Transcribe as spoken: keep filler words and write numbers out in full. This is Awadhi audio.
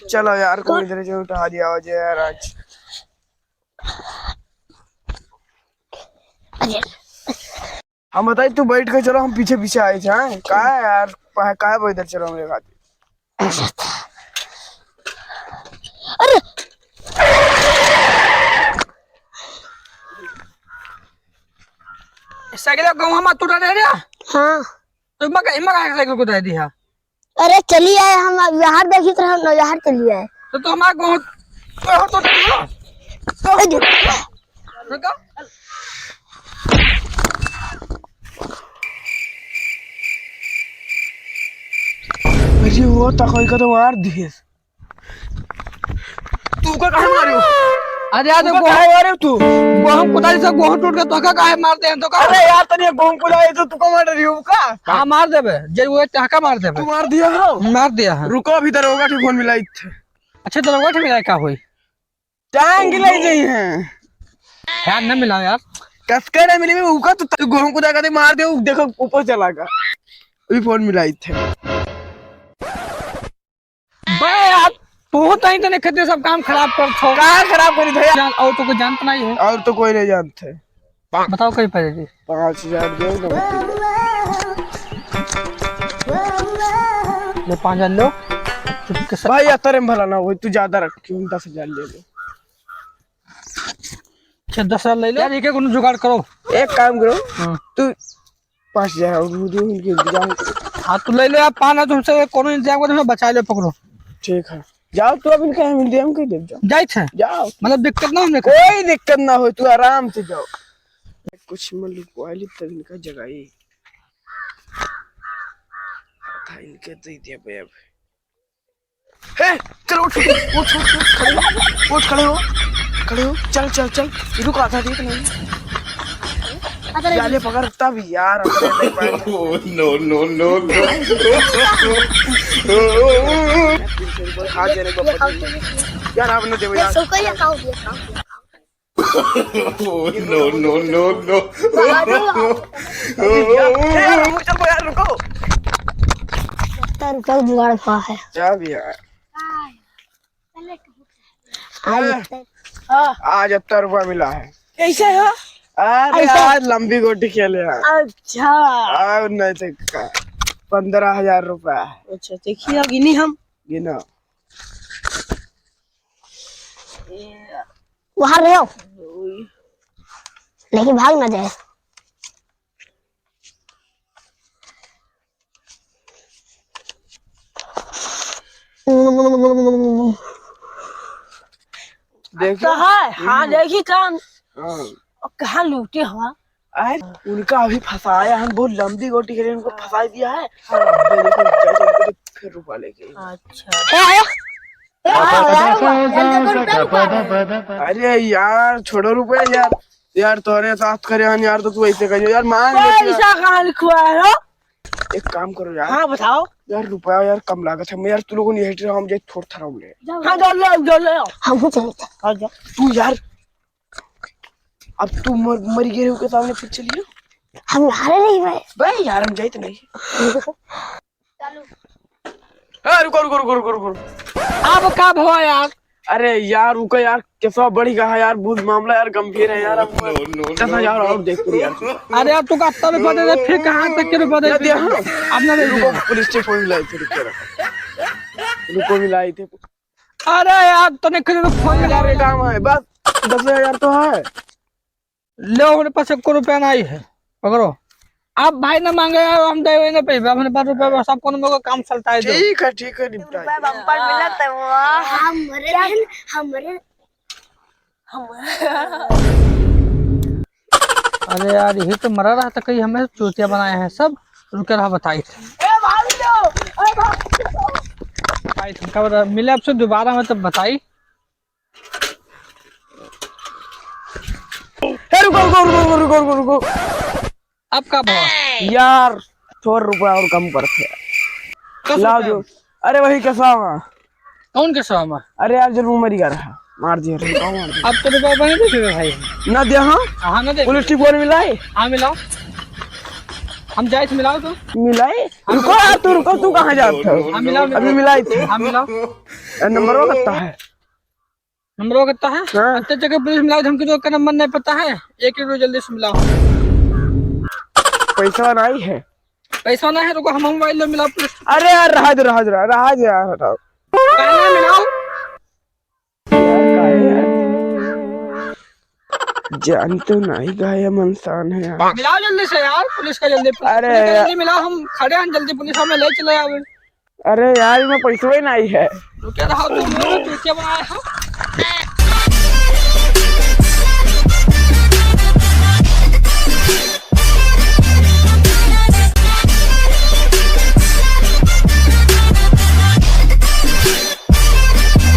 चलो यार, कोई इधर से उठा दिया हो जाए यार आज। अरे। हम बताई, तू बैठ के चलो, हम पीछे पीछे आए थे, हैं? का है यार, का है, का है वो इधर चलो हमरे खातिर? अरे! साइकिल का गहुआ मत टूटा रहे रे। हाँ। तो इमा का, इमा का साइकिल को दे दिया? अरे चली आए, हम अब यार देखित रहे, नौजहर चली आए। तो, तो हमारा गहुआ, गहुआ तो दे दिया। ए, दे। रुको। अरे वो तो कोई का तो मार दिए। तू का काहे मारे हो? अरे यार, तू का गोहूं काहे मारे हो तू? गोहूं कुदाई से गोहूं टूट के तोका काहे मार दे? तो का? अरे यार, तनी गोहूं कुदाई तो तू का मार रही हो का? हाँ, मार देबे। जे वो टहका मार देबे। तू मार दिया हो? मार दिया है। रुको, अभी दरोगा के फोन मिलाई थे। अच्छा, दरोगा के मिलाई का होई? टांग लाई जाई हैं। यार, ना मिलाओ यार। कसकर है मिली में उका तो तू गोहूं कुदा के मार दे, उ देखो ऊपर चला गया। अभी फोन मिलाई थे। बे यार, तू तो ही तो नहीं खेते सब काम खराब कर थो। का खराब करी भैया? जान, और तो कोई जानत नहीं है। और तो कोई नहीं जानते। बताओ कहीं पड़ेगी। पाँच हजार दे ना। ले पाँच हजार लो। चुपके से। भाई, अतरे में भला ना हो, तू ज्यादा रख, क्यों दस हजार ले ले। अच्छा, दस हजार ले लो। यार, ये क्या कोनो जुगाड़ करो? एक काम करो। हाँ। तू पाँच हजार और दे दो, इनके इंतजाम करो। हाँ, तू ले लो यार, पान है तुमसे, कोनो इंतजाम करो, बचा लो, पकड़ो। ठीक है, जाओ तू, अब इनका हम इंतजाम कर दे, जाओ। जाइत है? जाओ। मतलब दिक्कत ना होने का? कोई दिक्कत ना हो, तू आराम से जाओ। कुछ मन लुकवा ली तब इनका जगाई। था इनके दे दिया भाई अब। ए, चल उठ, उठ, उठ, उठ, उठ, खड़े हो, उठ, खड़े हो, खड़े हो, चल, चल, चल, रुक, आधा देख नहीं। जाले पकड़ तब यार, अपने नहीं पाए। Oh, no, no, no, no। खा जाने को पता नहीं। यार, आपने देखो यार। Oh, no, no, no, no। अरे यार, यार, रुको, रुको, रुको। लगता है रुपया का जुगाड़ हुआ है। क्या भी यार? आज इतना आज इतना रुपया मिला है। कैसे हो? अरे ऐसा? आज लंबी गोटी खेले हैं। अच्छा। और नहीं तो क्या? पन्द्रह हजार रुपया है। अच्छा, देखिए, गिनी हम। गिनो। बाहर रहो, लेकिन भाग ना जाए। देखिए। तो है, हाँ, हम्म। देखी काम। हाँ। और कहाँ लूटे हवा? अरे, उनका अभी फंसाया हम, बहुत लंबी गोटी खेले, उनको फंसा दिया है। हाँ। अब देखो, जाओ, उनको तो फिर रुपया लेके। अच्छा। ए, आयो। ए, आयो, आयो, आयो, आयो, आयो, आयो। अरे यार, छोड़ो रुपया यार। यार, तोरे साथ करे हन यार, तो तू ऐसे करियो यार, मांग लेते यार। पैसा कहाँ लिखवा है हो? एक काम करो यार। हाँ, बताओ। यार, रुपया यार कम लागत है, मैं यार, तू लोगों ने यही हम जे थोड़ थोड़ा ले। हाँ, जाओ, ले आओ, जाओ, ले आओ। हम हो जाए। हाँ, जाओ। तू यार, अब तू मर, मर गए हो के सामने फिर चलियो। हम हारे नहीं भाई। भाई यार, हम जाइत नहीं। ए, रुको, रुको, रुको, रुको, रुको। अब का भवा यार? अरे यार, रुको यार, कैसा बढ़ गया है यार, बहुत मामला यार गंभीर है यार। अब no, no, no, कैसा यार, no। और देख यार। अरे यार, तू का रुपया दे दे, फिर कहाँ तक के रुपया दे दे? दे, हाँ। अब ना दे दे। रुको, पुलिस स्टेशन में लाई थे, रुको, रुको। रुको, मिलाई थे। अरे यार, तने खुद में फोन लगा यार, ये काम है, बस दस हजार तो है। लो, हमरे पास एको रुपया नहीं है, पकड़ो। आप भाई ना मांगे यार, हम देवे ना पे, हमरे पास रुपया बस, आप कोनो मौका काम चलता है तो। ठीक है, ठीक है, निपटा दे। रुपया बम्पर मिला तो वाह। हमरे दिन, हमरे, हमरे। अरे यार, यही तो मरा रहा था, कहीं हमें चूतिया बनाया है सब। रुके रहा, बताई थे। ए भाई लो, ए भाई लो। बताई थे, कब मिले आपसे दोबारा में तब बताई। ए, रुको, रुको, रुको। अब का भवा? यार, थोड़ा रुपया और कम करते। कस लाओ रुपया? जो, अरे वही कसावा। कौन कसावा? अरे यार, जो मरी गा रहा, मार दिया रे, कौन मार दिया? अब तो रुपया बने दे दे भाई। ना दिया, हाँ? हाँ, ना दे। पुलिस ठीक बोल मिला है? हाँ, मिलाओ। हम जाए थे, मिलाओ तो। मिलाई? रुको यार, तू रुको, तू कहाँ जात हो? हाँ, मिलाओ, मिलाओ। अभी मिलाई थे। हाँ, मिलाओ। ए, नंबरवा कितना है? नंबरवा कितना है? हाँ। अच्छा, जगह पुलिस मिलाओ, हमको तो का नंबर नहीं पता है। एक एक जल्दी से मिलाओ। पैसा नहीं है। पैसा नहीं है, रुको, हम मोबाइल में मिलाओ पुलिस। अरे यार, रहा दे, रहा दे, रहा दे यार, हटाओ। काहे नहीं मिलाओ? यार, काहे यार? जान तो नहीं गए, हम इंसान है यार। मिलाओ जल्दी से यार, पुलिस का जल्दी, अरे पुलिस का यार। जल्दी मिलाओ, हम खड़े हैं, जल्दी पुलिस हमें ले चले आवे। अरे यार, इमे पैसवे नहीं है। रुके रहो तुम लोग, चूतिया बनाए हो।